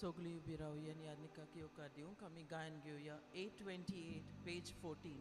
सगळीं उबी रावया आनी यादनिकाक येवकार दिवंक आमी गायन घेवया 828 पेज 14.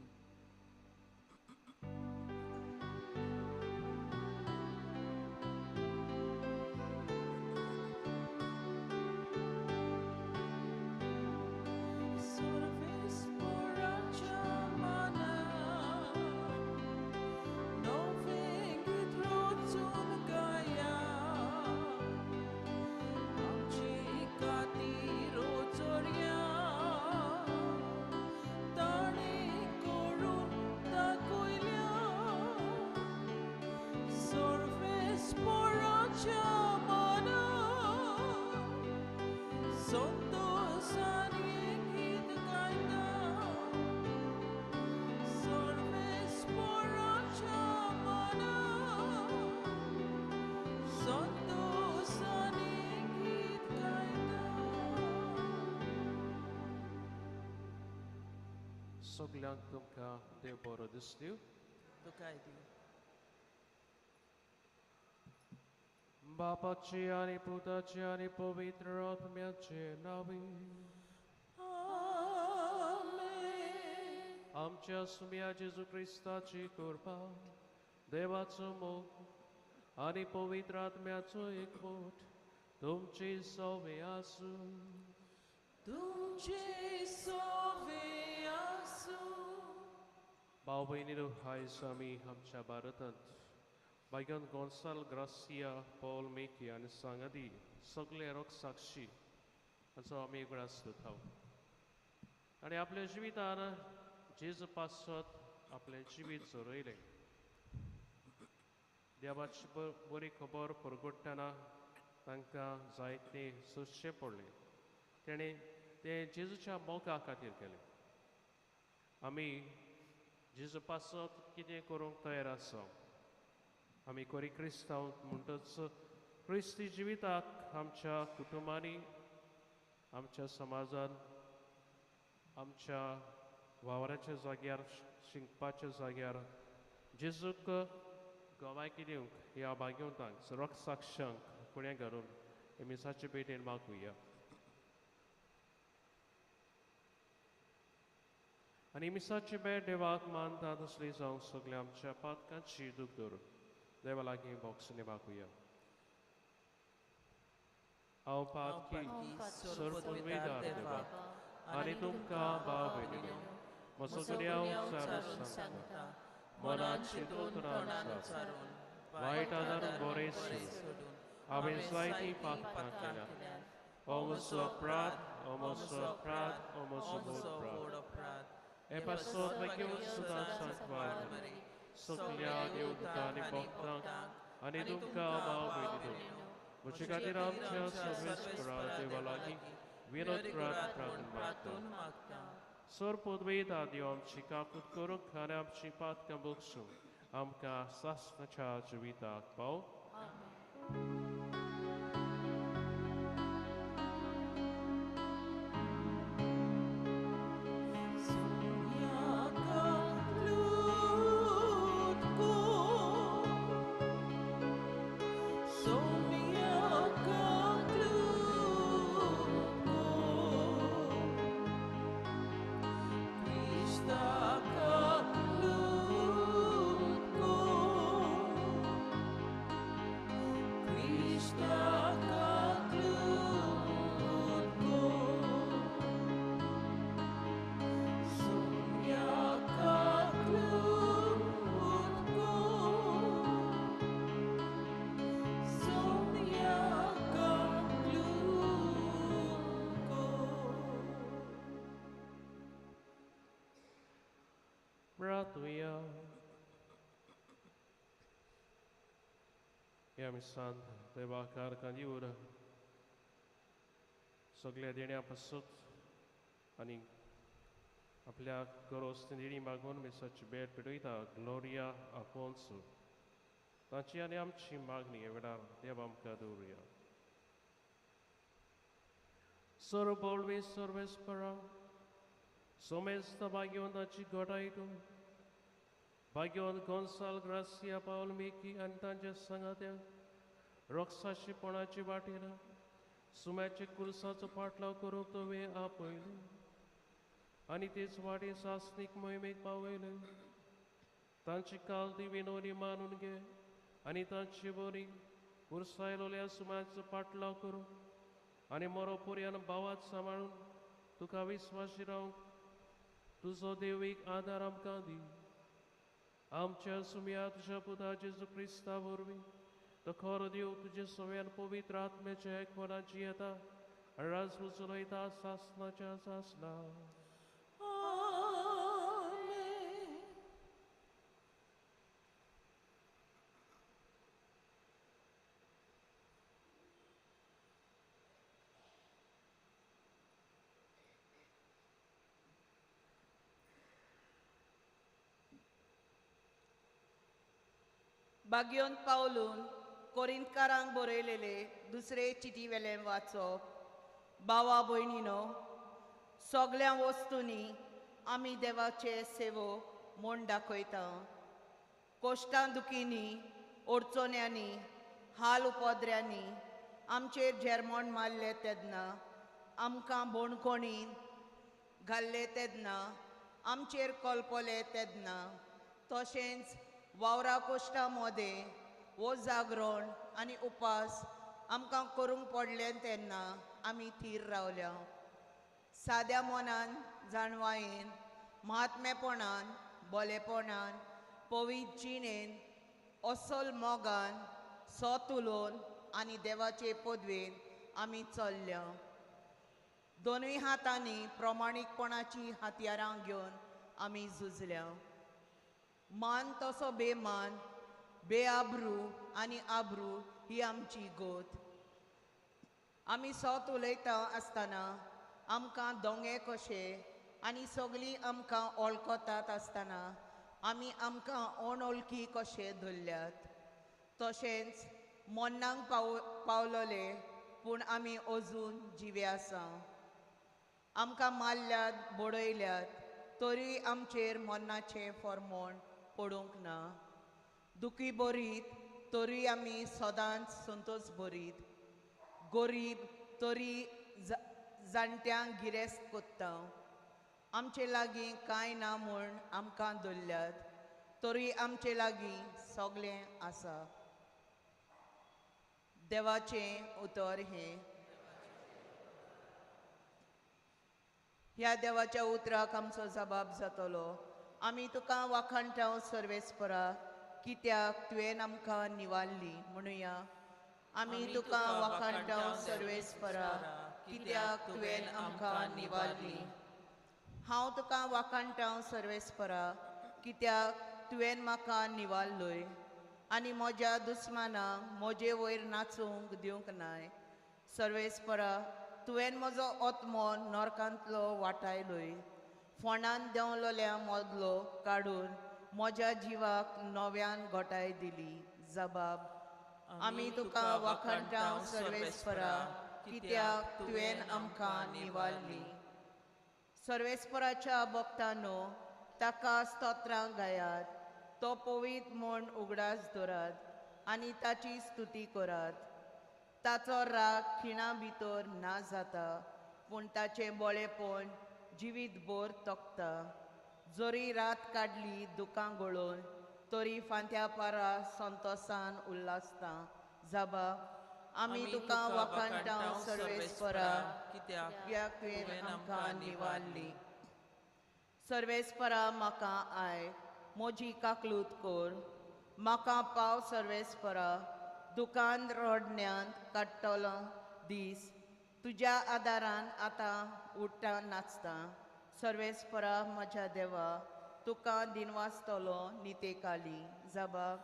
सगल्यांक तुमकां देव बरो दिसल्यो. तुकाय दिवं. बापाचे आनी पुताचे आनी पवित्र आत्म्याचे नांवी आमेन. आमच्या सुम्या जेजू क्रिस्ताची कृपा, देवाचो मोग आनी पवित्र आत्म्याचो एकवट तुमची सवे आसूं. तुमचे सवे आसूं. भाव भयणीनो, आयज आमी आमच्या भारतांत बायगन गोन्साल ग्रासिया पॉल मेकी आनी सांगादी सगळे रोगसाक्षी हाचो आमी उगडास करता आनी आपल्या जिवितान जेजू पासत आपलें जिवीत झरयलें. देवाची बरी खबर परगट्टना तांकां जायते सोंसचें पडलें. तेणें तें जेजूच्या मोगा खातीर केलें. आमी जेजू पासत कितें करूंक तयार आसा. आमी कोरी क्रिस्तांव म्हणटच क्रिस्ती जिविताक आमच्या कुटुंबांनी, आमच्या समाजान, आमच्या वावराच्या जाग्यार, शिकपाच्या जाग्यार जेजूक गवायकी दिवंक ह्या भाग्यवंतांक रक्तसाक्षांक फुडें घालून हे मिसाचे पेटेन मागुया. आनी मिसाचे भेट देवाक मानता तसली जावंक सगल्या आमच्या पातकांची दूख धरून देवा लागीं बॉक्स मागुया. हांव पातकी सर्वपदवीदार देवा आनी तुमकां भाव भयणीनो म्हजो गुन्यांव चारून सांगता, मनान चिंतून तोंडान उच्चारून वायट आदारून बरें सोडून हांवें जायतीं पातकां केल्यात. हो म्हजो अपराध, हो म्हजो अपराध, हो म्हजो व्हड अपराध. हे पासत मागीर सुद्दां सांतवार सगल्या देवदूतां आनी भक्तांक आनी तुमकां भाव भयणीनो म्हजे खातीर आमच्या सर्वेस्परा देवा लागीं विनोद प्रार्थना मागता. सर पदवेदा देव आमची काकूत करूंक आनी आमची पातकां बक्षूंक आमकां सासणाच्या जिविताक पाव. ह्या मिसान देवाकार कांदिवर सगल्या देण्या पासत आनी आपल्या गरज देणी मागून मिसाची भेट पेटयता ग्लोरिया आफोन्सो तांची आनी आमची मागणी ह्या वेळार देव आमकां दवरुया. सर्वबळवी सर्वेस्परा सोमेस्त भाग्यवंताची घटाय तूं भाग्यवंत गोन्साल ग्रासिया पावल मेकी आनी तांच्या सांगात्या रोगसाशीपणाची वाटेर सुम्याचे कुर्साचो पाटलाव करूंक तुवें आपयलें आनी तेच वाटे सासणीक मोहिमेक पावयलें. तांची काल ती विनवणी मानून घे आनी तांची बरी कुर्सायलोल्या सुम्याचो पाटलाव करूंक आनी मरोपुर्यान भावात सांबाळून तुका विस्वासी रावंक तुजो देवीक आदार आमकां दी. आमच्या सुम्या तुज्या पुता जेजू क्रिस्ता वरवीं तो खरो देव तुजे सव्यान पवित्र आत्म्याच्या एकपणाची येता आनी राजवट चलयता सासनाच्या सासना. बाग्योन पावलून कोरिंतकारांक बरयलेले दुसरे चिटी वेल्यान वाचप. भावा भयणीनो, सगळ्या वस्तूंनी आमी देवाचे सेवक म्हूण दाखयता. कोश्टां दुखींनी, अडचण्यांनी, हाल उपद्र्यांनी आमचेर झेरमोण मारले तेन्ना, आमकां बोणकोणीन घाल्ले तेन्ना, आमचेर कोलपोले तेन्ना, तशेंच वावरा कोश्टा मोदें वो जागरण आनी उपास आमकां करूंक पडलें तेन्ना आमी थीर रावल्या. साद्या मनान, जाणवायेन, महात्मेपणान, बोलेपणान, पवित्र जिणेन, असल मोगान, सत उलोवन आनी देवाचे पदवेन आमी चल्ल्या. दोनूय हातांनी प्रमाणीकपणाची हत्यारां घेवन आमी झुजल्या. मान तसो बेमान, बेआब्रू आनी आब्रू ही आमची गोत. आमी सत उलयता आसतना आमकां दोंगे कशे आनी सगळीं आमकां वळखतात आसतना आमी आमकां अनवळखी कशे धरल्यात. तशेंच मरणाक पावलोले पूण आमी अजून जिवे आसा. आमकां मारल्यात, बडयल्यात तरी आमचेर मरणाचें फॉर्मोण पडूंक ना. दुखी बरीत तरी आमी सदांच संतोश बरीत. गरीब तरी जाणट्यांक गिरेस्त कोत्ता. आमचे लागीं कांय ना म्हूण आमकां धरल्यात तरी आमचे लागीं सगळें आसा. देवाचें उतर हें. ह्या देवाच्या उतराक आमचो जबाब जातलो. आमी तुका वाखाणटा सर्वेस्परा, कित्याक तुवें आमकां निवारली म्हणुया. आमी तुका वाखाणटा सर्वेस्परा, कित्याक तुवें आमकां निवारली. हांव तुका वाखाणटा सर्वेस्परा, कित्याक तुवें म्हाका निवारलोय आनी म्हज्या दुस्मानाक म्हजे वयर नाचूंक दिवंक नाय. सर्वेस्परा, तुवें म्हजो आत्मो नरकांतलो वाटायलोय, फोंडान देंवलोल्या मदलो काडून म्हज्या जिवाक नव्यान घटाय दिली. जबाब. आमी तुका वाखाणटा सर्वेस्परा, कित्याक तुवें आमकां निवारली. सर्वेस्पराच्या भक्तांनो, ताका स्तोत्रां गायात, तो पवित्र म्हूण उगडास दवरात आनी ताची स्तुती करात. ताचो राग खिणा भितर ना जाता, पूण ताचें बळेपण जिवीत भर तोखता. जरी रात काडली दुकां गळोवन तरी फांत्या पारा संतोसान उल्हासता. जाबा. आमी तुका वाखाणटा सर्वेस्परा, कित्याक तुवें आमकां निवारली. सर्वेस्परा, म्हाका आयक, म्हजी काकलूत कर, म्हाका पाव सर्वेस्परा. दुकान रडण्यांत काडटलो दीस तुज्या आदारान आतां उठ्ठा नाचता. सर्वेस्परा म्हज्या देवा, तुका दिनवासतलो नितेकाली. जबाब.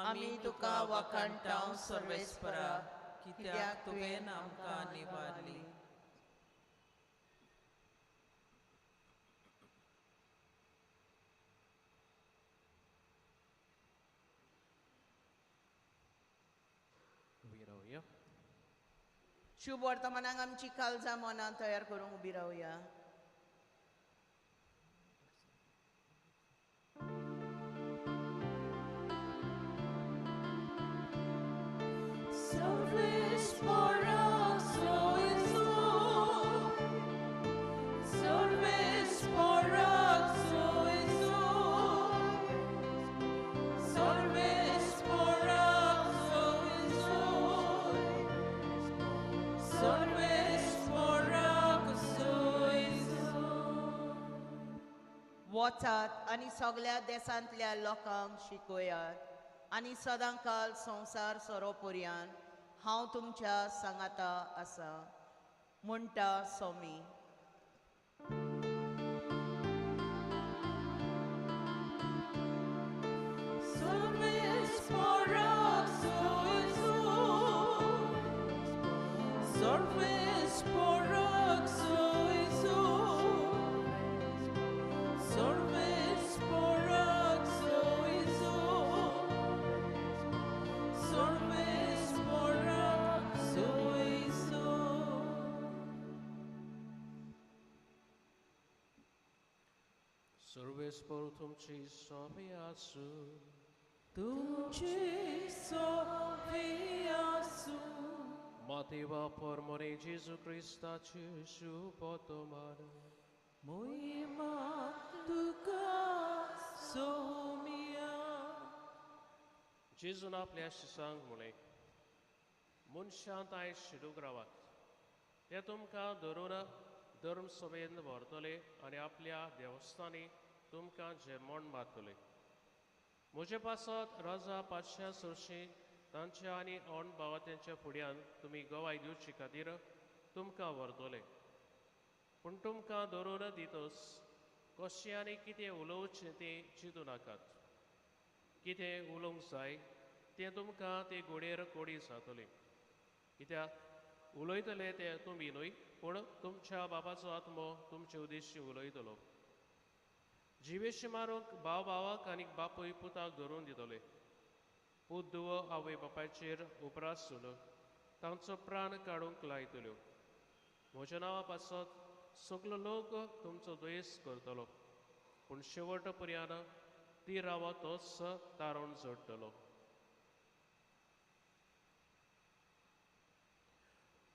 आमी तुका वाखाणटा सर्वेस्परा, कित्याक तुवें आमकां निवारली. शुभ वर्तमानाक आमची काळजां मनां तयार करूंक उबी रावया. Service for us, वचात आनी सगळ्या देशांतल्या लोकांक शिकयात आनी सदांकाल संवसार सोरोपर्यान हांव तुमच्या सांगाता आसा म्हणटा स्वामी. सर्वेस्पर तुमची सोबी आसूं. तुमची सोबी आसूं. मातेवा परमरे जेजू क्रिस्ताची शुभतमान. मोहिमा तुका सोमिया. जेजून आपल्या शिसांक म्हळें, मनशांत आयज शिडूक रावात, ते तुमकां धरून धर्मसभेन व्हरतले आनी आपल्या देवस्थानी तुमकां जेमण मारतले. म्हजे पासत राजा पातशा सरशी तांच्या आनी अण भावात्यांच्या फुड्यान तुमी गवाय दिवचे खातीर तुमकां व्हरतले. पूण तुमकां धरून दितस कशें आनी कितें उलोवचें तें चिंतू नाकात. कितें उलोवंक जाय तें तुमकां ते घोडयेर कोडी जातलें. कित्याक उलयतले ते तुमी न्हय, पूण तुमच्या बाबाचो आत्मो तुमचे उद्देशी उलयतलो. जिवेशी मारूंक भाव भावाक आनी बापूय पुताक धरून दितले. पूत धुवो आवय बापायचेर उपरासून तांचो प्राण काडूंक लायतल्यो. म्हज्या नांवा पासत सगलो लोक तुमचो द्वेस करतलो, पूण शेवट पर्यान ती रावत तोच तारण जोडटलो.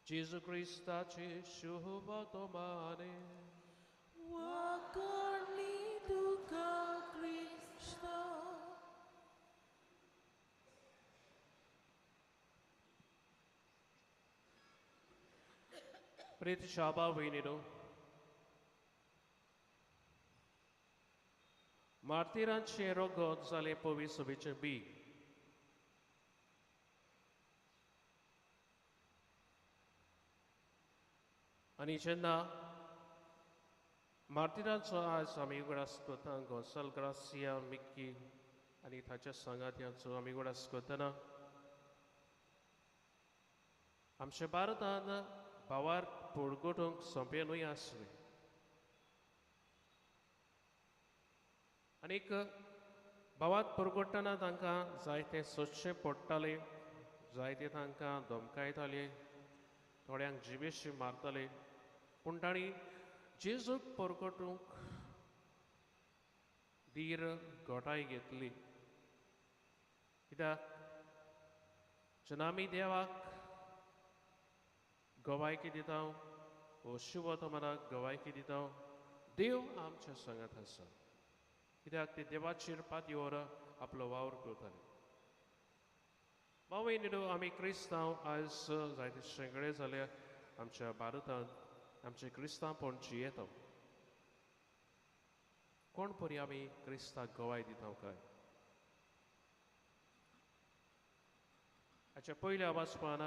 जेजू क्रिस्ताची शुभतमाने. वाकणी तुका क्रिस्ता. प्रीत शाबा वयनीनो, मार्तिरांचें रगत जालें पवी सभेचें बी. आनी जेन्ना मार्तिरांचो आज आमी उगडास करता, गोंसाल ग्रासिया मिक्की आनी ताच्या सांगात्यांचो आमी उगडास करतना आमच्या भारतान भावार पोडगोटूंक सोंपें न्हय आसलें. आनीक भावात परगट्टना तांकां जायते सोदचें पडटालें, जायते तांकां धमकायताले, थोड्यांक जिवेशी मारताले, पूण तांणी जेजूक परगटूंक धीर घटाय घेतली. कित्याक जेन्ना आमी देवाक गवायकी दिता वो शिवतमनाक गवायकी दिता, देव आमच्या सांगात आसा. कित्याक ते देवाचेर पातयेवर आपलो वावर करताले. भाव भयणीनो, आमी क्रिस्तांव आयज जायते शेंकडे जाले आमच्या भारतांत आमचे क्रिस्तांवपण जियेता. कोण परी आमी क्रिस्ताक गवाय दिता काय? हाच्या पयल्या वाचपान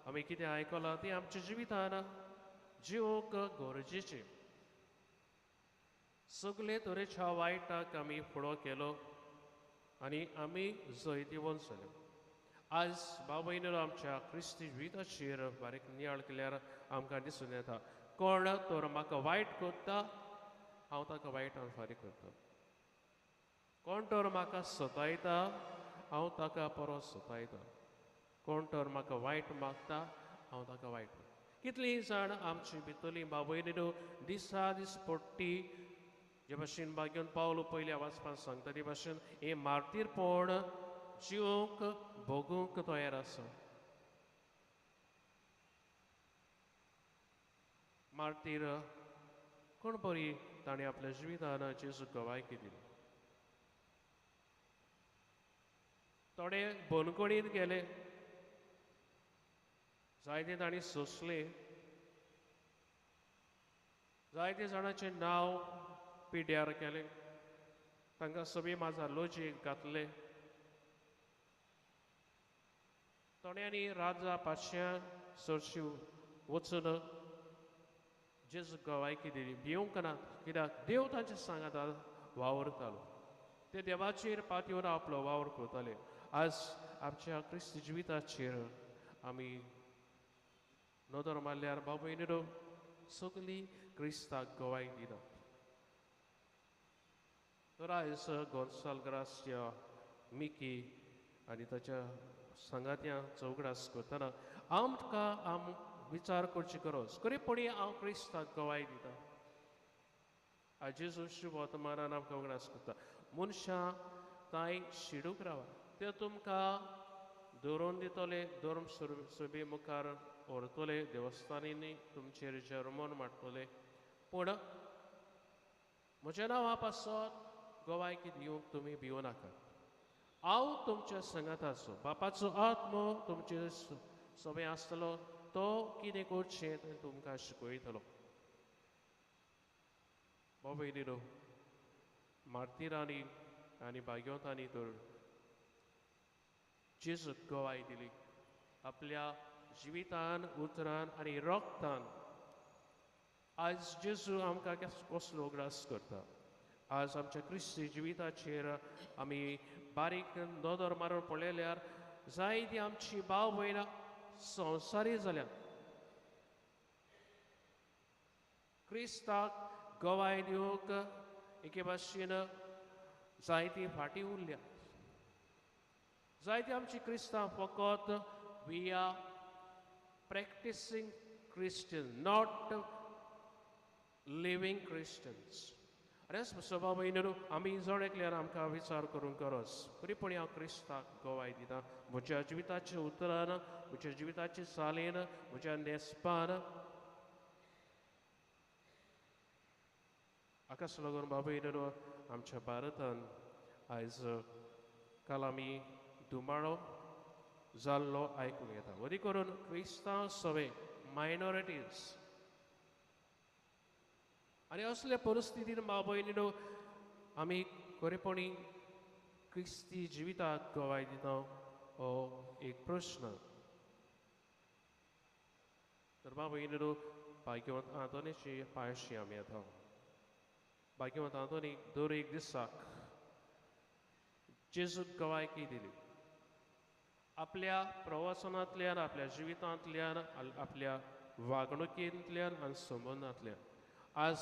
आमी कितें आयकलां तें आमच्या जिवितान जिवंक गरजेचें. सगळे तरेच्या वायटाक आमी फुडो केलो आनी आमी जैतिवंत जाले. आज भाव भयणीनो, आमच्या क्रिस्ती जिविताचेर बारीक नियाळ केल्यार आमकां दिसून येता, कोण तर म्हाका वायट करता हांव ताका वायटान फारीक करता, कोण तर म्हाका सतायता हांव ताका परत सतायता, कोण तर म्हाका वायट मागता हांव ताका वायट मागता. कितलीं जाण आमची भितरलीं भाव भयणीनो दिसा दीस पडटी जे भाशेन भाग्योन पावलो पयल्या वाचपान सांगता ते भाशेन हें मार्तीरपण जिवंक भोगूंक तयार आसा. मार्तीर कोण बरी ताणें आपल्या जिवितान जेजूक गवायकी दिली. थोडे बंदखणींत गेले, जायते तांणी सोंसले, जायते जाणांचें नांव पिड्यार केलें. तांकां सगळीं माझा लोजीक घातले. थोड्यांनी राजा पाचश्यां सरशी वचून जेजू गवायकी दिली. भिवंक ना, कित्याक देव तांचे सांगाता वावरतालो. ते देवाचेर पातयेवन आपलो वावर करताले. आज आमच्या क्रिस्ती जिविताचेर आमी नदर मारल्यार भाव भयणीनो सगळीं क्रिस्ताक गवाय दिनात. तर आयज गोन्साल ग्रासिया मिकी आनी ताच्या सांगात्या चौगडास करतना आमकां आम विचार करची गरज. खरेपणी हांव क्रिस्ताक गवाय दिता. आयज जेजू शुभ वर्तमानान आमकां उगडास करता, मनशां तांय शिडूक रावा, ते तुमकां धरून दितले, धर्म सभे मुखार व्हरतले, देवस्थानांनी तुमचेर जर्मन माडटले, पूण म्हज्या नांवा पासत गवायकी दिवंक तुमी भिवं नाकात. हांव तुमच्या संगाताचो, बापाचो आत्मो तुमचे सगळें आसतलो, तो कितें करचें तें तुमकां शिकयतलो. भाव भयणीनो, मार्तिरांनी आनी भाग्यवंतांनी तर जेजूक गवाय दिली आपल्या जिवितान, उतरान आनी रक्तान. आज जेजू आमकां कसलो उगडास करता. आज आमच्या क्रिस्ती जिविताचेर आमी बारीक नदर मारून पळयल्यार जायती आमची भाव भयणां संवसारी जाल्या. क्रिस्ताक गवाय दिवंक एके भाशेन जायती फाटीं उरल्या. जायती आमची क्रिस्तांव फकत we are practising Christian, not living Christians. आनी सभा भयणीनो, आमी जण एकल्यान आमकां विचार करूंक गरज. खरेपणी हांव क्रिस्ताक गवाय दिता म्हज्या जिविताच्या उतरान, म्हज्या जिविताचे चालीन, म्हज्या न्हेसपान. हाकाच लागून भाव भयणीनो, आमच्या भारतान आयज काल आमी धुमाळो जाल्लो आयकूंक येता. वरी करून क्रिस्तांव सगळे मायनॉरिटीज. आनी असले परिस्थितीन भाव भयणीनो आमी खरेपणी क्रिस्ती जिविताक गवाय दिता हो एक प्रश्न. तर भाव भयणीनो, भाग्यवंत आंतोनीची पांयशी आमी येता. भाग्यवंत आंतोनीक दर एक दिसाक जेजूक गवायकी दिली. आपल्या प्रवासनांतल्यान, आपल्या जिवितांतल्यान, आपल्या वागणुकेंतल्यान आनी संबंदांतल्यान. आज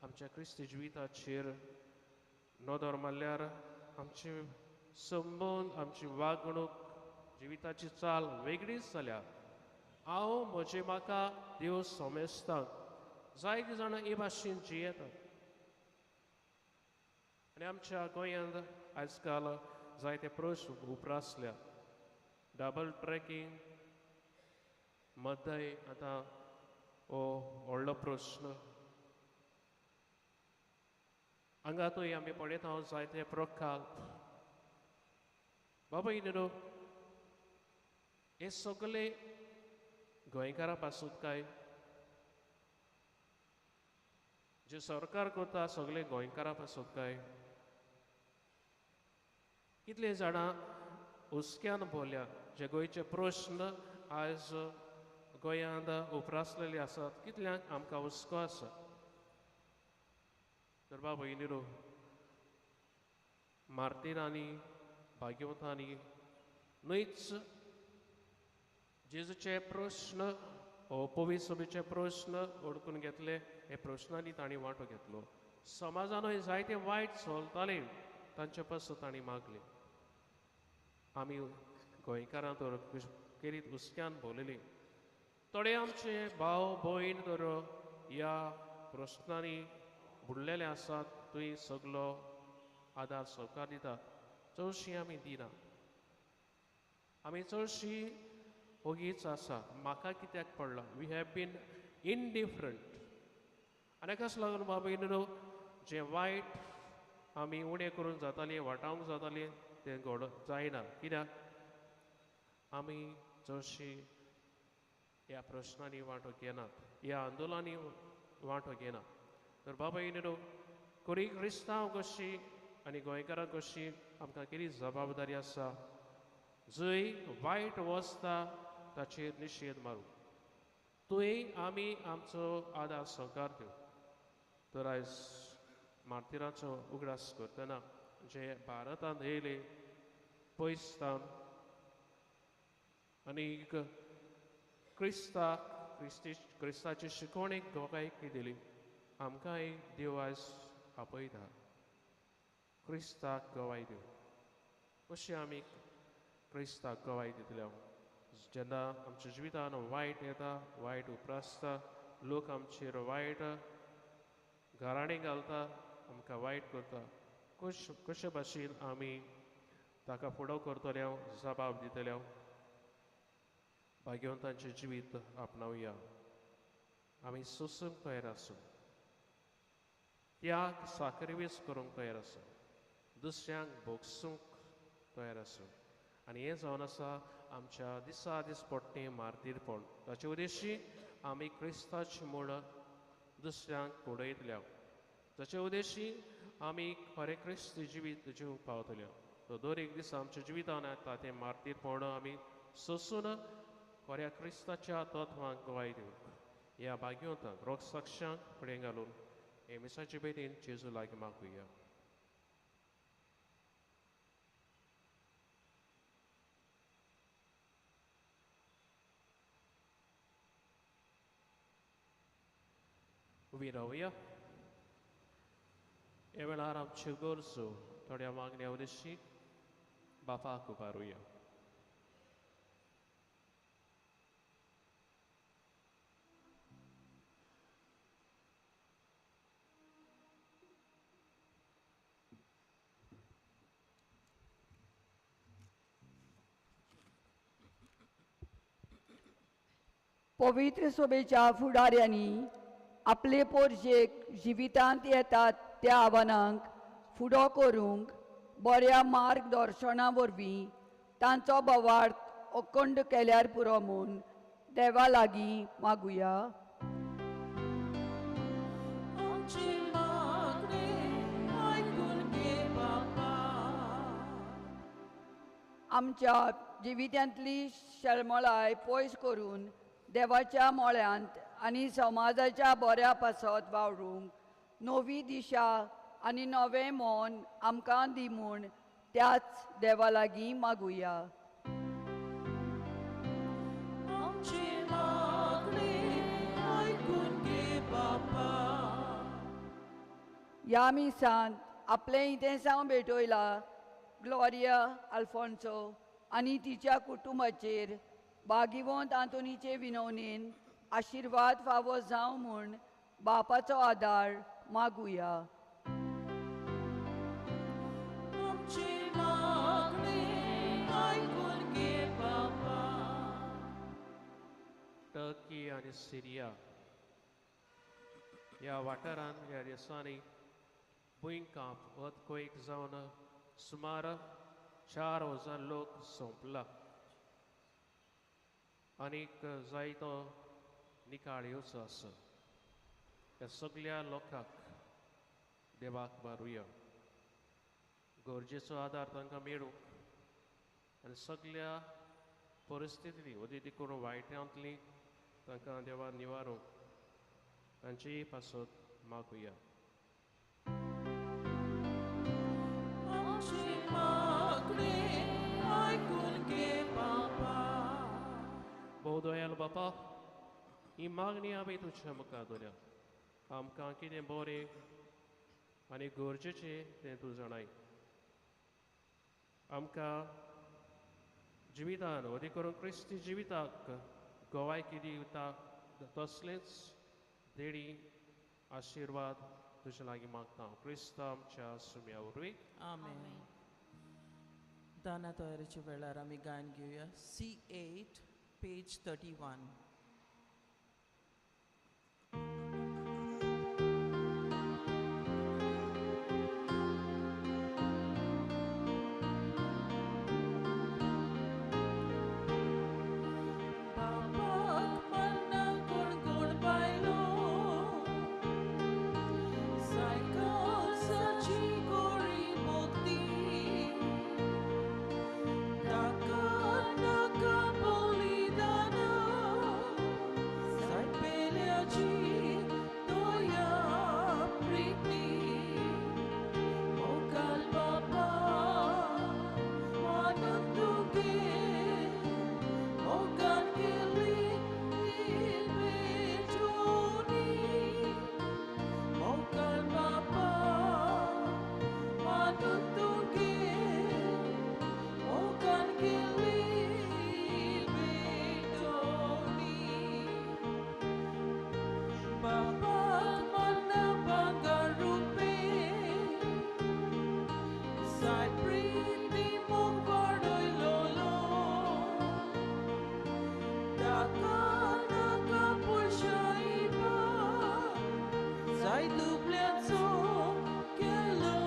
आमच्या क्रिस्ती जिविताचेर नदर मारल्यार आमचे संबंद, आमची वागणूक, जिविताची चाल वेगळीच जाल्या. हांव म्हजे म्हाका देव समेस्तांक जायते जाणां हे भाशेन जियेतात. आनी आमच्या गोंयांत आयज काल जायते प्रश्न उप्रासल्या. डबल ट्रॅकिंग मदय आतां हो व्हडलो प्रश्न. हांगातूय आमी पळयता जायते प्रकल्प. बाबा न्हू, हे सगळे गोंयकारां पासून काय जे सरकार करता सगळे गोंयकारां पासून काय? कितले जाणां हुस्क्यान भोल्या जे गोंयचे प्रश्न आयज गोंयांत उप्रासलेले आसात, कितल्यांक आमकां हुस्को आसा. तर बाबा भयणीनो, मार्तिरांनी, भाग्यवंतांनी न्हयच जेजूचे प्रश्न, पवित्र सभेचे प्रश्न ओडकून घेतले. हे प्रश्नांनी तांणी वांटो घेतलो. समाजानूय जायते वायट चलताले, तांचे पासून तांणी मागले. आमी गोंयकारां तर केरीत हुस्क्यान भोवलेली. थोडे आमचे भाव भयण तर ह्या प्रश्नांनी बुडलेले आसात. थंय सगलो आदार सरकार दिता, चडशीं आमी दिना. आमी चडशीं ओगीच आसा. म्हाका कित्याक पडलां? We have been indifferent. आनी हाकाच लागून भाव भयणीनो, जें वायट आमी उणें करून जातालीं, वाटावंक जातालीं, तें घड जायना. कित्याक आमी चडशीं ह्या प्रश्नांनी वांटो घेनात, ह्या आंदोलनांनी वांटो घेनात. तर बाबा भयणीनो, खरी क्रिस्तांव कशी आनी गोंयकारां कशी आमकां कितें जबाबदारी आसा, जंय वायट वचता ताचेर निशेध मारूं, थंय आमी आमचो आदार सहकार दिवं. तर आयज मार्तिराचो उगडास करतना जे भारतांत येयले पयस सावन आनी क्रिस्ताक क्रिस्ताची शिकवणेक गोगायक दिली, आमकांय देव आयज आपयता क्रिस्ताक गवाय दिवं. अशें आमी क्रिस्ताक गवाय दितले जेन्ना आमच्या जिवितान वायट येता, वायट उप्रासता, लोक आमचेर वायट घराणें घालता, आमकां वायट करता, कशे भाशेन आमी ताका फुडो करतले, जबाब दितले, भाग्यवंतांचें जिवीत आपणावया. आमी सोसूंक तयार आसूं, त्याग साकरवेस करूंक तयार आसूं, दुसऱ्यांक भोगसूंक तयार आसूं. आनी हें जावन आसा आमच्या दिसा दीस पडटें मार्तीरपण. ताचे उद्देशी आमी क्रिस्ताचे म्हूण दुसऱ्यांक उडयतल्या, ताचे उद्देशी आमी खरें क्रिस्त जिवीत जिवंक पावतले. तो दर एक दीस आमच्या जिवितान येता तें मार्तीरपण आमी सोसून खऱ्या क्रिस्ताच्या तत्वांक गवाय दिवंक ह्या भाग्यवंतांक रोगसाक्षांक फुडें घालून हे मिसाचे भेटीन जेजू लागीं मागुया. उबी रावया. ह्या वेळार आमच्यो गरजो थोड्या मागण्या उद्देशी बापाक उबारुया. पवित्र सभेच्या फुडाऱ्यांनी आपले पोरजेक जिवितांत येतात त्या आव्हानांक फुडो करूंक बऱ्या मार्गदर्शना वरवीं तांचो बोवार्थ अखंड केल्यार पुरो म्हूण देवा लागीं मागुया. आमच्या जिवितांतली शलमळाय पयस करून देवाच्या मोळ्यांत आनी समाजाच्या बऱ्या पासत वावरूंक नवी दिशा आनी नवें मन आमकां दी म्हूण त्याच देवा लागीं मागुया. ह्या मिसांत आपलें इतेसांव भेटयला ग्लोरिया आल्फोन्सो आनी तिच्या कुटुंबाचेर भागिवंत आंतोनीचे विनवणेन आशिर्वाद फावो जावं म्हूण बापाचो आदार मागुया. टर्की आनी सिरिया ह्या वाठारांत ह्या देशांनी भुंयकांप अर्थक्वेक जावन सुमार 4000 लोक सोंपला आनीक जायतो निकाळ येवचो आसा. ह्या सगल्या लोकांक देवाक मारुया, गरजेचो आदार तांकां मेळूंक आनी सगल्या परिस्थितींनी अदी करून वायटांतली तांकां देवान निवारूंक तांचेय पासत मागुया. भोव दयाल बापा, ही मागणी आमी तुज्या मुखार दवरल्या. आमकां कितें बरें आनी गरजेचें तें तूं जाणाय. आमकां जिवितान अदी करून क्रिस्ती जिविताक गवायकी दिता तसलेंच देडी आशिर्वाद तुज्या लागीं मागता क्रिस्त आमच्या सुम्या वरवीं. आमेन. दाना तयारीच्या वेळार आमी गायन घेवया C8 page 31. ताका नाका पोशायपा जाय दुबल्यांचो केलो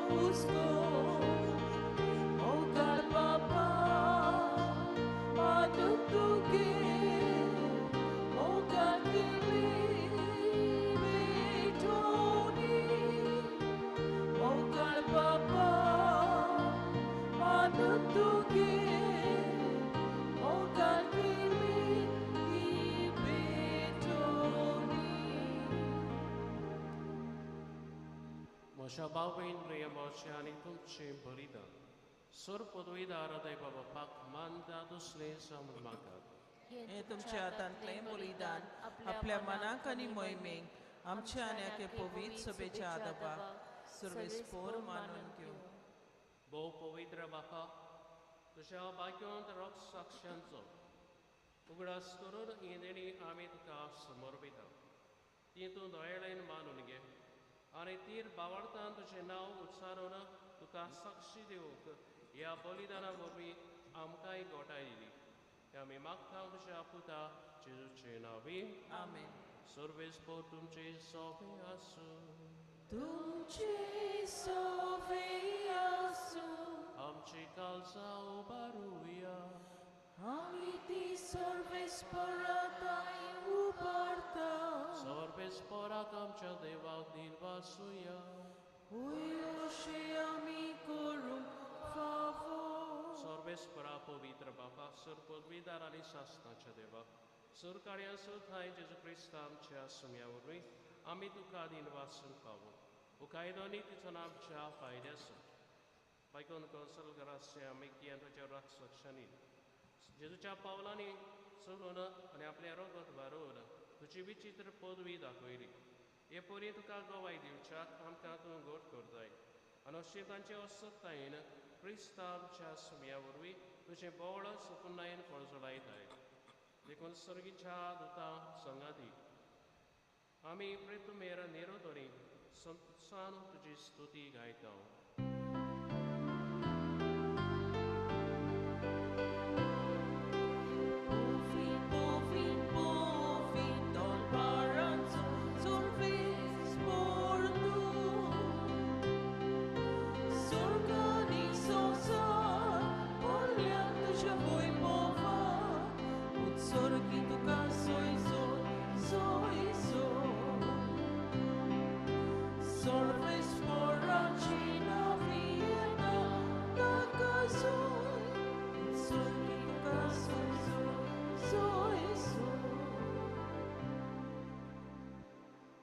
हुस्को मोगाळ बापा मानून तुगे मोगान केली भेटोवणी मोगाळ बापा मानून तुगे मोगान केली भेटोवणी. म्हज्या बावयन प्रियमाचे आनी तुमचें बलिदान सुर पदवीदार देवा बापाक मानता दुसरें जावन मागात. हे तुमच्या हातांतलें बलिदान आपल्या मनाक आनी मोहिमेक आमच्या आनी एके पवित्र सभेच्या आदाबाक सर्वेस्पोर मानून घेवं. भोव पवित्र बापा, तुज्या भाग्यवंत रोग साक्षांचो उगडास करून ही देणी आमी तुका समर्पिता. ती तूं दयाळेन मानून घे आनी तीर बावडतान तुजें नांव उच्चारून तुका साक्षी दिवंक ह्या बलिदाना वरवीं आमकांय गोठाय दिली. हे आमी मागता तुज्या पुता जेजूचे नांवी. आमेन. सर्वेस्पोर तुमचे सोबे आसूं. तुमचे सोबे आसूं. आमची काळजां उबारुया. आमी ती सर्वेस्पराताय उबारता. सर्वेस्पोराक आमच्या देवाक दिनवासुया. होय अशें आमी करूंक फावो. सर्वेस्परा पवित्र बापा, सर पदवीदार आनी सासनाच्या देवा, सरकार्या सुद्दां जेजू क्रिस्ता आमच्या सुम्या वरवीं आमी तुका दिनवासूंक पावो. कायदो नी तिचो आमच्या फायद्याचो बायकोन कौन्सल घराचे आमी कियान तुज्या राक्षसांनी जेजूच्या पावलांनी चलून आनी आपल्या रगत वारोवन तुजी विचित्र पदवी दाखयली. हे परी तुका गवाय दिवच्याक आमकां तूं गोड करताय आनी अशें तांचे असत्तायेन क्रिस्ता आमच्या सुम्या वरवीं तुजें बोवळ सुपुन्नायेन पळजोडायताय. देखून सर्गीच्या दुतां संगाती आमी प्रेतुमेर निरोधरी संतसान तुजी स्तुती गायता.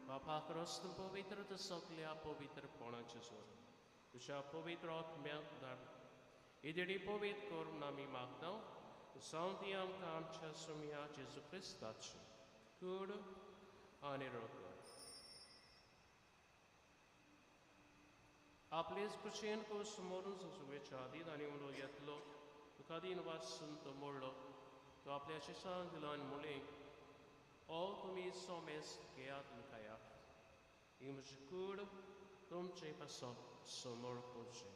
बापा क्रिस्त पवित्र सगल्या पवित्रपणाचें सोड तुज्या पवित्र आत्म्याक धाड ही पवित्र करून आमी मागता जावं ती आमकां आमच्या सुम्या जेजू क्रिस्ताची कूड आनी रगत. आपलेच कुशेन कूस मोरून सुवेच्या आदीन आनी उलो घेतलो तुका दीन वासून तो मोडलो तो आपल्या शिसांक दिलो आनी म्हणलें, ओ तुमी सोमेस घेयात आनी खायात, ही म्हजी कूड तुमचे पासत समोर करची.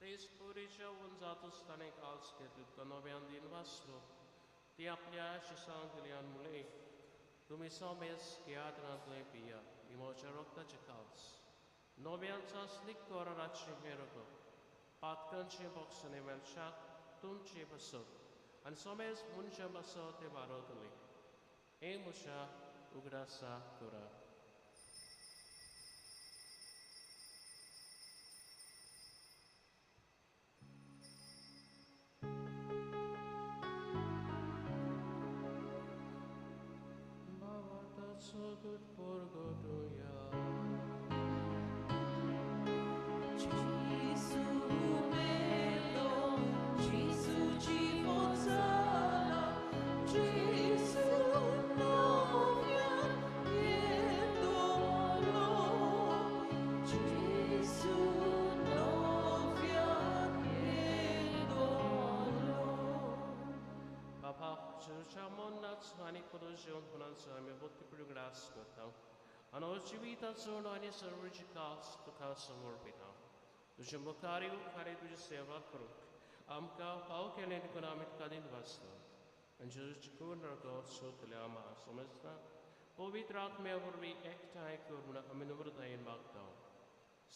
तेच पुरीच्या उंजातूच ताणें काल्स घेतली तुका नव्यान दिन वाचलो ती आपल्या शिसांक दिली आनी म्हणलें, तुमी सोमेस घेयात रांतलें पियात, ही म्हज्या रगताचें काल्स नव्यान चांचलीक कराराचें हें रगत पातकांचें बॉक्सने मेळशात तुमचे पासत आनी सोमेस मनशां पासत तें वारतलें. हें म्हज्या उगडासा करात. भावार्थाचो परगटुया. Gesù bello, Gesù ci forza, Gesù novia e Gesù novia e बाबा जेजूच्या मरणाचो आनी पुनर्जीवन होणाचो आमी भक्तीपूर्ण ग्रास करता आनी हो जिविताचो आनी सर्वची कास तुका समर्पिता. तुजे मुखार उपकारी तुजी सेवा करूंक आमकां फाव केलें देखून आमी तुका दिनवासता. आनी जेजूची कूड रगत सोदल्या आमा समजता पवित्र आत्म्या वरवीं एकठांय कर म्हूण आमी नम्रतायेन मागता.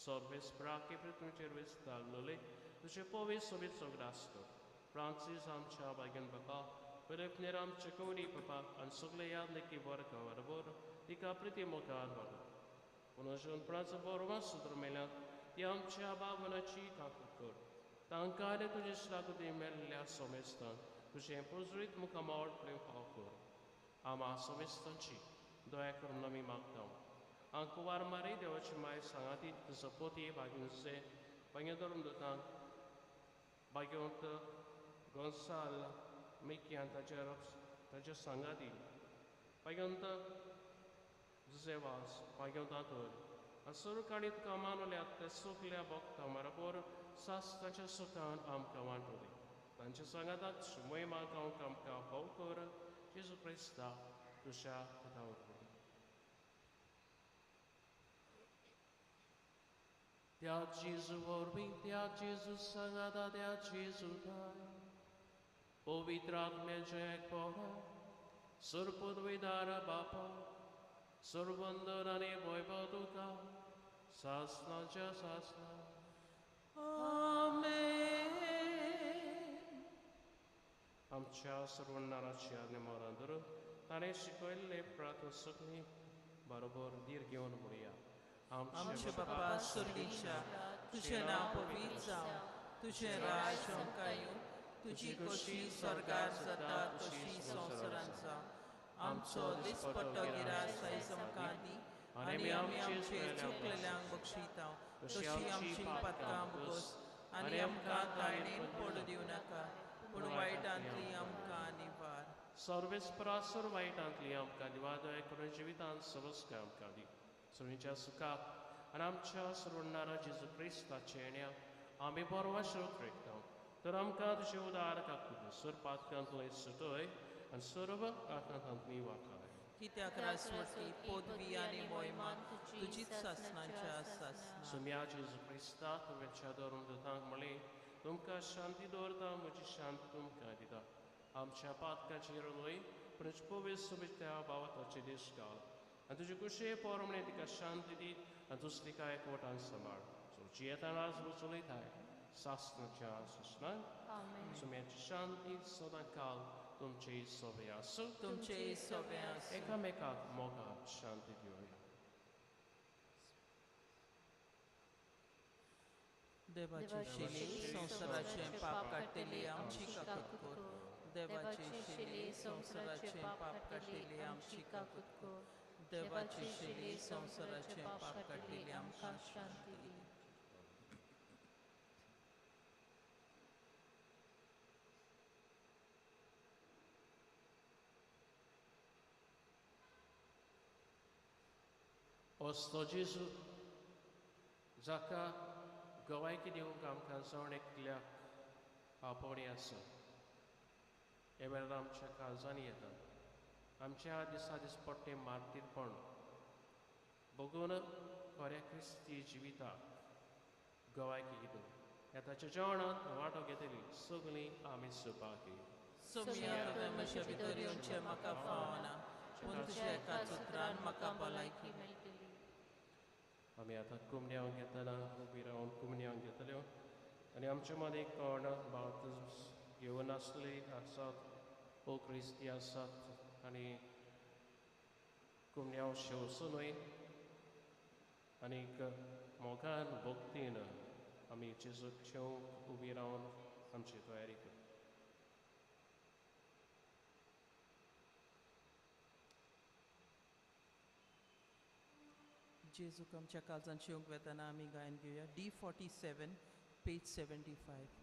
सर्वेस प्राके पृथ्वीचेर विस्तारलेले तुजे पवित्र सोबीत सगळो कर. फ्रांसीस आमच्या भाग्यान बापा, फिलिप नेर आमचे कवरी बापा आनी सगळे याद लेखी वर्गा बरोबर तिका प्रिती मुखार व्हर. पूण अजून प्रांच बरोबर सुद्दां मेल्यात ती आमच्या बाबनाची काकूत कर. तांकां आनी तुजे श्लागुती मेल्ल्या समेस्तान तुजें पुजरीत मुखामळ प्रेम फाव कर. आमा समेस्तांची दया करून आमी मागता. आंकुवार मारी देवाची माय सांगाती तुजो पोती भाग्योसे भाग्य धरून दुतांक भाग्यवंत गोंसाल मिकी आनी ताच्या सांगाती भाग्यवंत जुजे वास भाग्यवंत आतोर आनी सर्व काणी तुका मानवल्यात ते सगल्या भक्तां बरोबर सासणाच्या सुखान आमकां वांटोली. तांच्या सांगाताक मोहिमा गावंक आमकां फाव कर. जेजू क्रिस्ता तुज्या पुता वरवीं. त्या जेजू वरवीं, त्या जेजू सांगाता, त्या जेजू थाय पवित्र आत्म्याच्या एकपणा सर्वपदवीदार बापा सर्वंदन आनी वैभव तुका सासणाच्या सासणा. आमेन. आमच्या सर्वनाराची आज्ञा मनांत धरून ताणें शिकयल्ले प्रार्थना सगळीं बरोबर धीर घेवन म्हणया. आमचे बापा स्वर्गीच्या, तुजें नांव पवित्र जावं, तुजें राज आमकां येवं, तुजी खोशी स्वर्गार जाता तशी संवसारांत जावं. आमचो दिसपट्टो गिरास आयज आमकां दी आनी आमी आमचे चुकलेल्यांक बक्षिता तशी आमची पातकां भोगोस आनी आमकां ताळणेन पडूं दिवं नाका, पूण वायटांतली आमकां निवार. सर्वेस्परासर वायटांतली आमकां निवार. दया करून जिवितांत समस्या आमकां दी. सगळ्यांच्या सुखाक आनी आमच्या सर्वनारा जेजू क्रिस्ताचे येण्या आमी बरो आश्रो रेखता. तर आमकां तुजे उदार काकूत सर पातकांतले सुटय आनी सर्व आकांतांतली वाटाय. कित्याक रासवटी पदवी आनी मोहिमा तुजीच सासणाच्या सासणा. सुम्या जेजू क्रिस्ता तुवेच्या धरून दुतांक म्हणलें, तुमकां शांती दवरता, म्हजी शांती तुमकां दिता. आमच्या पातकाचेर न्हय पूण पवित्र सोबीत त्या भावाताचे दीस घाल आनी तुजे कुशे पोर म्हणे तिका शांती दी आनी तुज तिका एकवटान सांबाळ. सो जियेताना चलयताय सासणाच्या सासणाक. सुम्याची शांती सदां काल तुमचे सोबे आसूं. तुमचे सोबे आसूं. एकामेकाक मोगान शांती दिवया. देवाचे शिले संवसाराचें पाप काडटली आमची काकूत कर. देवाचे शिले संवसाराचें पाप काडटली आमची काकूत कर. देवाचे शिले संवसाराचें पाप काडटली आमकां शांती दी. असतो जेजू जाका गवायकी दिवंक आमकां जाण एकल्याक आपोवणी आसा. हे वेळार आमच्या काळजांनी येतात आमच्या दिसा दिसपट्टे मार्तीरपण बगून खऱ्या क्रिस्ती जिविताक गवायकी दिवन ह्या ताच्या जेवणांत वांटो घेतली सगळीं आमी सुभागी. सोम्या तुवें म्हज्या भितर येवचें म्हाका फावना, पूण तुज्या एका सुत्रान म्हाका भलायकी मेळटली. आमी आतां कुमण्यांव घेतना उबी रावन कुमण्यांव घेतल्यो आनी आमचे मदीं कोण बाप्तिज्म घेवन आसले आसात ओ क्रिस्ती आसात आनी कुमण्यांव शेवचो न्हय आनीक मोगान भक्तीन आमी जेजूक शेवंक उबी रावन आमची तयारी करता. जेजूक आमच्या काळजांत शेवंक वेतना आमी गायन घेवया. D47 page 75.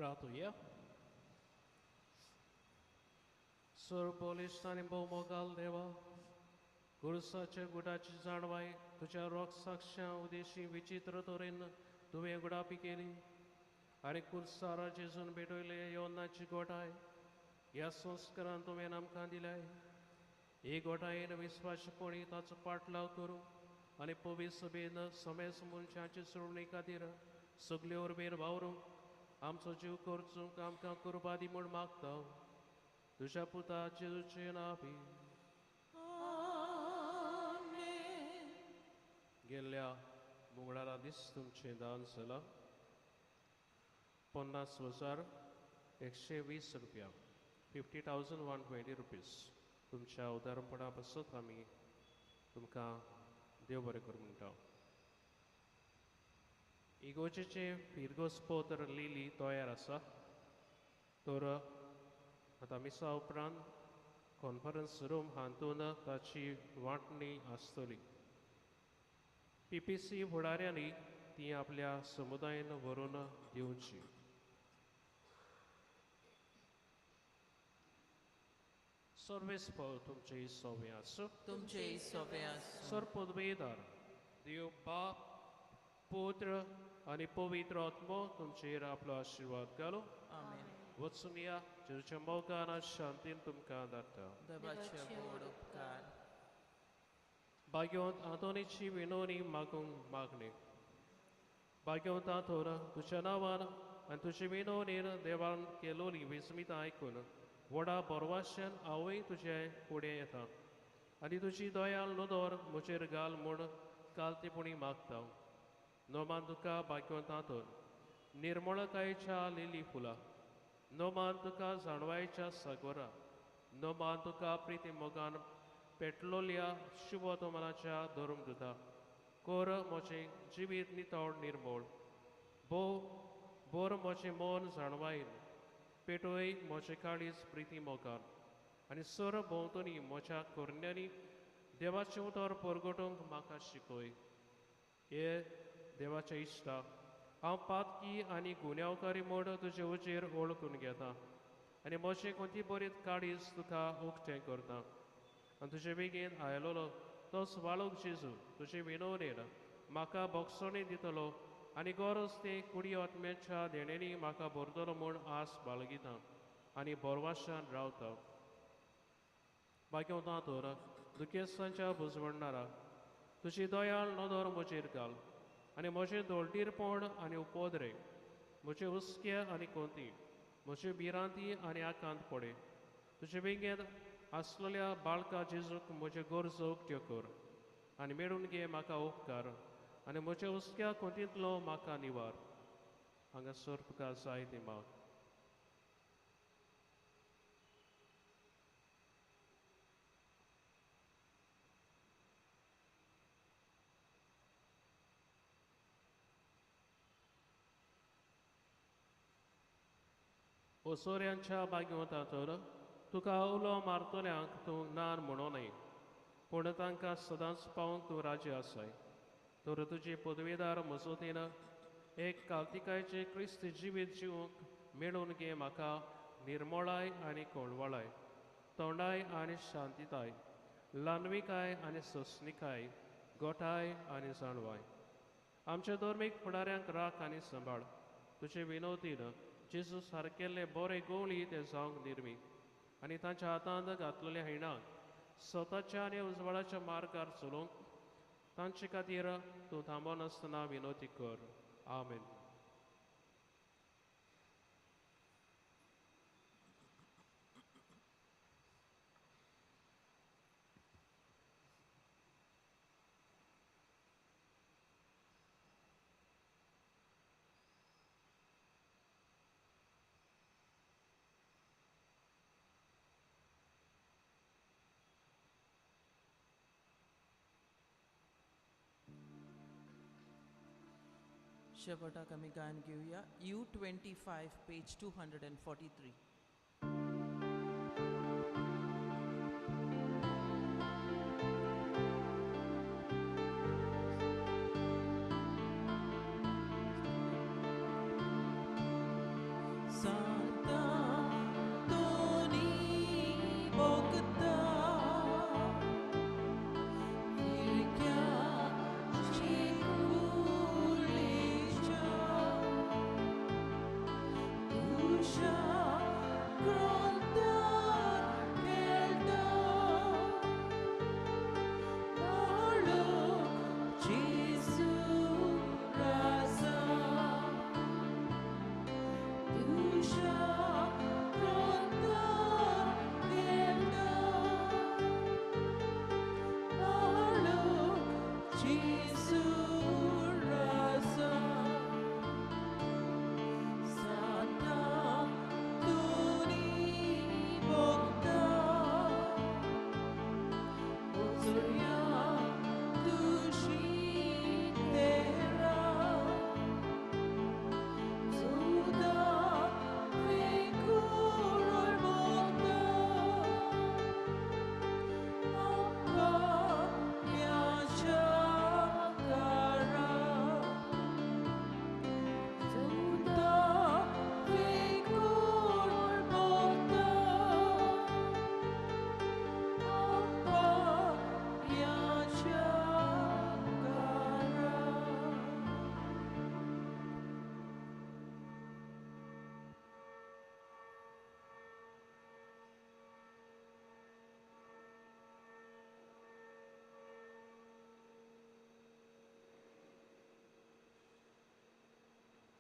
प्रार्थुया. सर्व आनी भोवमोगाल देवा, गुरुसाच्या गुडाची जाणवाय तुज्या रोग साक्षां उदेशी विचित्र तरेन तुवें गुडापी केली आनी कुर्सारा जेजून भेटयले योनाची गोठाय ह्या संस्कारान तुवें आमकां दिलाय. ही गोठायेन विस्वासपणी ताचो पाटलाव करूं आनी पवित्र सभेन समेस मनशांची सोडणी खातीर सगल्यो उर्बेन वावरूंक आमचो जीव करचूंक आमकां कुर्बा दी म्हूण मागता तुज्या पुता जेजूचें नांव. गेल्ल्या मंगळारा दीस तुमचें दान जालां 50,120 रुपया, 50,120 रुपीज. तुमच्या उदारपणा पासत आमी तुमकां देव बरें करूं म्हणटा. इगोजेचें फिरगोज पत्र लिली तयार आसा तर आतां मिसा उपरांत कॉन्फरन्स रूम हातून ताची वांटणी आसतली. पी पी सी फुडाऱ्यांनी ती आपल्या समुदायेन व्हरून दिवची. सर्वेस फळ तुमचे सोवे आसूं, तुमचे सोवे आसूं. सर पदवेदार देव बाप पुत्र आनी पवित्र आत्मो तुमचेर आपलो आशिर्वाद घालूं. आमेन. वचून या जेजूच्या मोगान शांतीन तुमकां धाडटा. देवाचे व्हड उपकार. भाग्यवंत आंतोनीची विनवणी मागूंक मागणी. भाग्यवंत आंतोन, तुज्या नांवान आनी तुजे विनवणेन देवान केलोली विस्मितां आयकून व्हडा बरवाश्यान हांवूय तुजे फुडें येता आनी तुजी दयाल नदर म्हजेर घाल म्हूण कालतेपणी मागता. नोमान तुका भाग्यवंत आंतोन निर्मळकायेच्या लिली फुलां, नोमान तुका जाणवायेच्या सागोरा, नोमान तुका प्रिती मोगान पेटलोल्या शुभतमनाच्या धरूंक दिता. कोर म्हजें जिवीत नितळ निर्मळ, भोव बोर म्हजें मन जाणवायन, पेटोय म्हजें काळीज प्रिती मोगान आनी सर भोंवतणी म्हज्या करण्यांनी देवाचें उतर परगटूंक म्हाका शिकय. हे देवाच्या इश्टा, हांव पातकी आनी गुन्यांवकारी म्हूण तुजे उजेर वळखून घेता आनी म्हजें कोणती बरीत काळीज तुका उक्तें करता. आनी तुजे बेगीन आयलोलो तोच वाळूक जेजू तुजे विनवणेन म्हाका बोगसणी दितलो आनी गरज ते कुडी आत्म्याच्या देण्यांनी म्हाका भरतलो म्हूण आस बाळगिता आनी बोरवाशान रावता. भाग्यवंत तर दुखेस्तांच्या बुजवणारा तुजी दयाळ नदर म्हजेर घाल आनी म्हजें दोळटीरपण आनी उपद्रे, म्हजे हुस्के आनी कोंती, म्हजी भिरांती आनी आकांत पडे. तुजे बेगीन आसलेल्या बाळका जेजूक म्हज्यो गरजो उक्त्यो कर आनी मेळून घे म्हाका उपकार आनी म्हज्या हुस्क्या कोंतींतलो म्हाका निवार. हांगासर तुका जाय ती माग. ओसोऱ्यांच्या भाग्यवंता तर तुका उलो मारतल्यांक तूं नान म्हणो न्हय, पूण तांकां सदांच पावोवंक तूं राजी आसाय. तर तुजी पदवेदार मजतीन एक कावतिकायचें क्रिस्त जिवीत जिवंक मेळून घे म्हाका निर्मळाय आनी कोणवळाय, तोंडाय आनी शांतिताय, ल्हानविकाय आनी सोंसणिकाय, गोठाय आनी जाणवाय. आमच्या धर्मीक फुडाऱ्यांक राख आनी सांबाळ. तुजे विनवतीन जेजू सारकेल्ले बरे गोवळी ते जावंक निर्मी आनी तांच्या हातांत घातलेल्या हिणाक स्वताच्या आनी उजवाडाच्या मार्गार चलोवंक तांचे खातीर तूं थांबनासतना विनवती कर. आमेन. शेवटाक आमी गायन घेवया. U25 page 243. आसा.